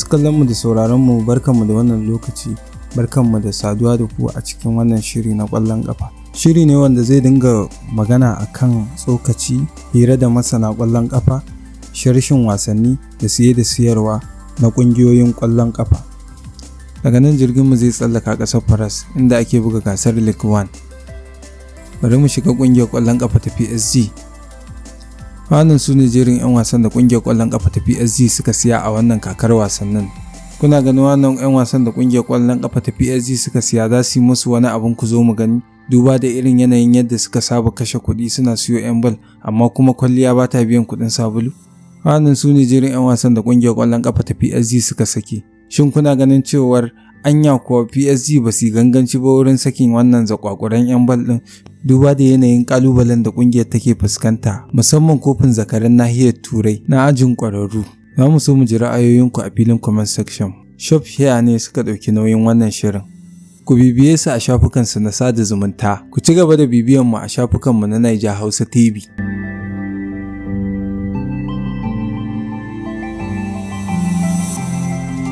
Masu kallonmu da sauraronmu, barkanmu da wannan lokaci, barkanmu da saduwa da ku a cikin wannan shiri na ƙwallon ƙafa. Shiri ne wanda zai dinga magana akan tsokaci, hira da masana ƙwallon ƙafa, sharshin wasanni da siye da siyarwa na ƙungiyoyin ƙwallon ƙafa. Daga nan jirginmu zai tsallaka ƙasar Faras inda ake buga gasar Ligue 1. Bari mu shiga ƙungiyar ƙwallon ƙafa ta PSG. Wannan su ne jerin 'yan wasan da ƙungiyar ƙwallon ƙafa ta PSG suka siya a wannan kakar wasannin. Kuna ganin wannan 'yan wasan da ƙungiyar ƙwallon ƙafa ta PSG suka siya za su yi musu wani abin ku zo mu gani, duba da irin yanayin yadda suka saba kashe kuɗi suna siyo 'yan bal, amma kuma kwalliya ba ta biyan kuɗin sabulu. Wannan su ne jerin 'yan wasan da ƙungiyar ƙwallon ƙafa ta PSG suka saki. Shin kuna ganin cewar anya kuwa PSG ba su yi ganganci ba wurin sakin wannan zakwakuran 'yan bal ɗin, duba da yanayin ƙalubalen da ƙungiyar take fuskanta, musamman kofin zakaran nahiyar Turai na ajin ƙwararru? Za mu so mu ji ra'ayoyinku a filin comment section. Shop Here ne suka ɗauki nauyin wannan shirin. Ku bibiye su a shafukansu na sada zumunta. Ku ci gaba da bibiyan mu a shafukanmu na Naija Hausa TV.